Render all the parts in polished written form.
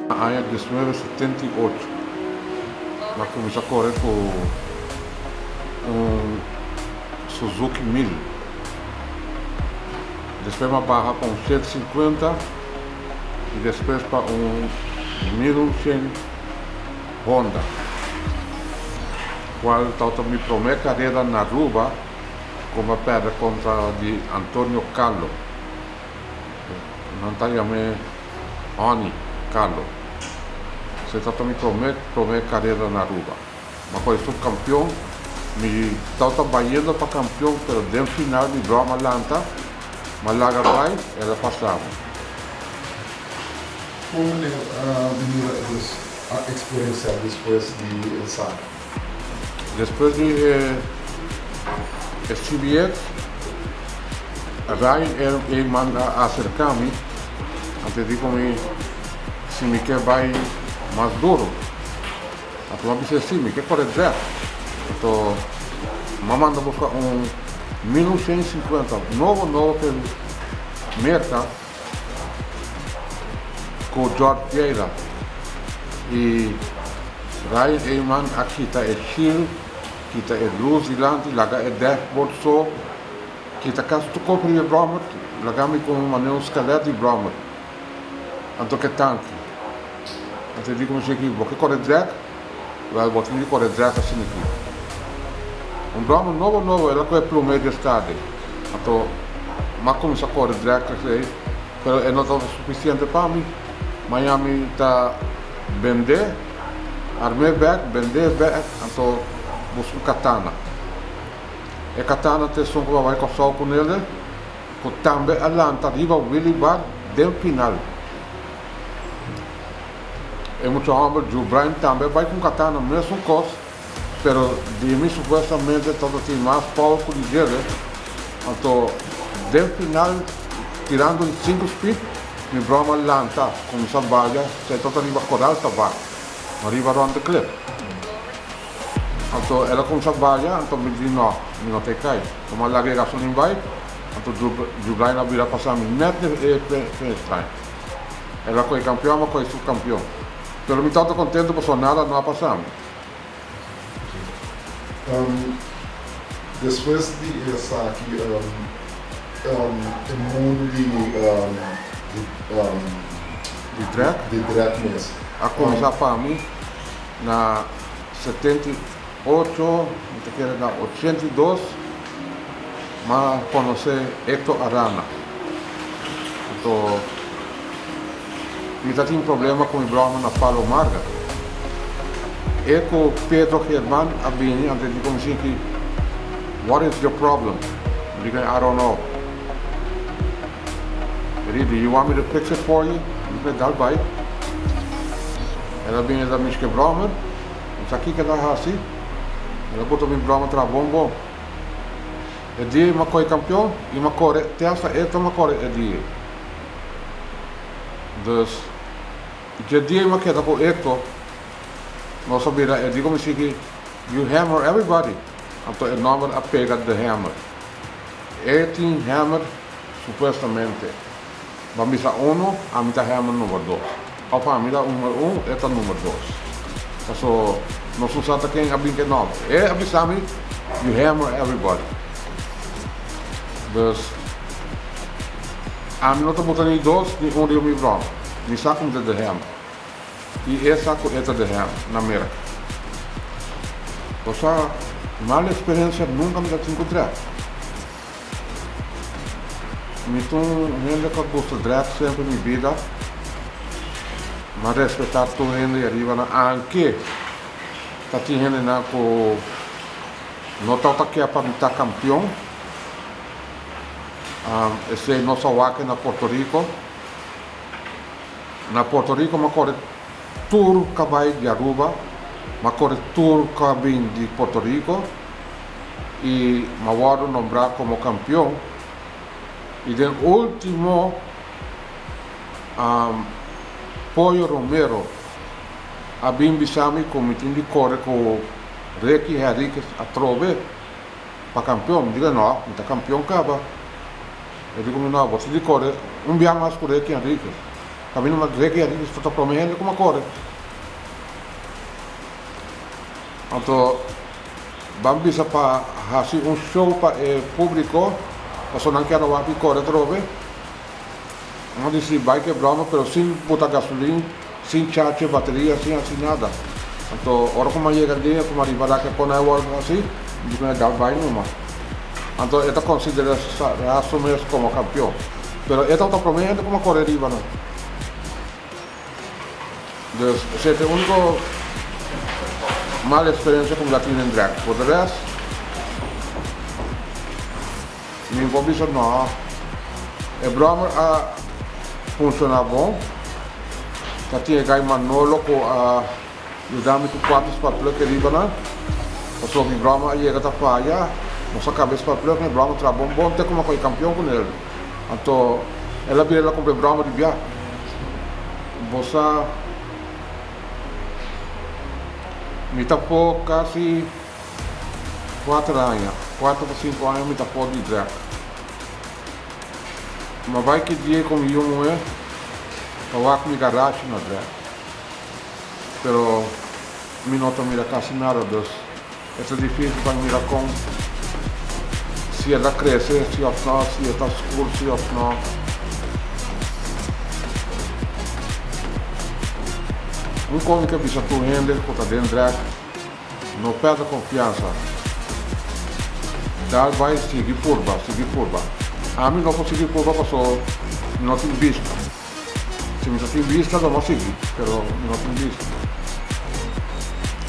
Aña 1978 m'a kuminsá kore ku un Suzuki 1000. Despues m'a baha pa un 150 i despues pa un 1100 Honda, kual tabata mi promé karera na Aruba ku m'a pèrdè kontra di Antonio Carlo. Nan ta yam'é Honey Carlo. Esei tabata mi promé promé karera na Aruba. M'a kore subkampion, mi tabata bayendo pa kampion pero den final mi bròma lanta, m'a laga bai, el a pasa mi. Kon meneer a mira dus a eksperensiá despues di esaki? Despues di e CBX, Ryan Eman a aserká mi, anto e di ku mi si mi ke bai mas duru. Anto mi a bisa si, mi ke kore drèk. Anto mi a manda buska un 1950 nobo nobo pe Merka. Ku George Vieira i Ryan Eman a kita e shield, kita e lus dilanti, laga e dashboard so, kita kasi tur kos riba e brommer, laga mi komo manera un skelet di brommer. Anto ke tanki. Anto e di komo si bo ke kore drek, wèl bo tin di kore drek asina aki. Un brommer nobo nobo el a kohe plume di estade. Anto m'a kuminsá kore drek esei, pero e no tabata sufisiente pa mi. Maña mi ta bendé, arm'é bèk, bendé bèk, anto buska un katana. E katana ta esun ku bo a bai Kòrsou kunele, ku tambe a lanta riba Willy Bar den final. E mucha hòmber Jubrain tambe a bai ku un katana mesun kos. Pero di mi supuestamente tabata tin mas power cu di djebe, anto den final tirando un cinco speed mi broma lanta cuminsa baya esey tabata riba Coral Tabac, no riba Rond de Klip. Anto el a cuminsa baya anto mi di no, mi no ta e cay. Como a laga e gasolin bay, anto Jubrain a bira pasa mi net e finish line. El a coge campeon, mi a coge subcampeon. Pero mi tabata contento pasobra nada no a pasa mi. Despues di esaki e mundu di Di drag? Di drag mes. A kuminsá pa mi na 78, mi ta kere na 82, m'a konosé Hector Arana. Anto mi ta tin problema ku mi bròmer na Palo Marga. E ku Pedro German a bini anto e di ku mi sinti, What is your problem? Mi di ku e, I don't know. E di, Do you want me to fix it for you? Mi di ku e, Dal bai. El a bini el a mishka e bròmer, mi sa kiko el a hasi, el a bota mi bròmer traha bon bon. E dia mi a kohe kampion i mi a kore te hasta e toma kore e dia. Dus dje dia mi a keda ku Hector nos a bira e di ku mi sigui you hammer everybody anto e nomber a pega the hammer. E tin hammer supuestamente ban bisa uno ami ta hammer number dos of ami ta number un e ta number dos paso nos no sa ta ken a bin ku e nomber e a bisa mi you hammer everybody dus. Ami no ta bota ni dos ni un riba mi bròmer. Mi sa ku mi ta de hèm. I e sa ku e ta de hèm na Merka. Bo sa, mal eksperensia nunka mi ta tin ku drèk. Mi ta un hende ku a gusta drèk semper mi bida. Mi a respetá tur hende ei ariba nan, anke ta tin hendenan ku no tabata ke pa mi ta kampion. Esei nos a wak na Puerto Rico. Na Puerto Rico mi a kore tur kabai di Aruba, mi a kore tur kabin di Puerto Rico i mi a wòrdu nombrá komo kampion. I den último Pollo Romero a bin bisa mi ku mi tin di kore ku Ricky Henriquez atrobe. Pa kampion? Mi di no, mi ta kampion kaba. E di ku mi, no, bo tin di kore un bia mas ku Ricky Henriquez. Kaminda mi a drek yadi ta ta prome hende ku mi a kore. Anto ban bisa pa hasi un show pa e publiko pasobra nan kier a wak mi kore atrobe. Nan disi bai ke broma pero sin buta gasolin, sin charge bateria, sin hasi nada. Anto ora ku mi a yega den ku mi a riba daki kon a wòrdu hasi, mi di ku e gal bai numa. Anto e ta konsidera su mes komo kampion. Pero e tabata prome hende ku mi a kore riba nan. Dus esei ta e úniko mal eksperensia ku mi ta tin den drag. Por de rest, mi por bisa no. E brommer a funshoná bon. Ta tin e gai Manolo ku a yuda mi ku kuater sparplug e riba nan. Pasobra mi brommer a yega ta faya. Nos a kaba e sparplug, e brommer traha bon bon te ku mi a kohe kampion ku nel. Anto el a bira el a kumpra e broma di bia. Bo sa mi ta for kasi kuater aña, kuater pa sinku aña mi ta for di drag. Mi a bai ki dia ku mi yu muhé pa wak mi garashi na drag. Pero mi no ta mira kasi nada dus. E ta dificil pa mira con si el a crece si of no, si e ta scur si of no. Un con mi ke bisa tur hende cu ta den drag, no perde confiansa. Dal bay sigui purba, sigui purba. Ami no por sigui purba paso mi no tin bista. Si mi ta tin bista lo no sigui, pero mi no tin bista.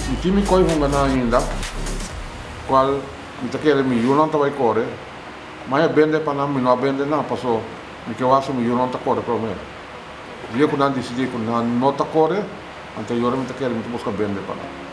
Mi tin mi koi hunga nan ainda, kual mi ta kere mi yunan ta bai kore, ma e bende pa nan mi no a bende nan paso mi ke wak si mi yunan ta kore prome. Dia ku nan disidí ku nan no ta kore, anto yora mi ta kere mi ta buska bende pa nan.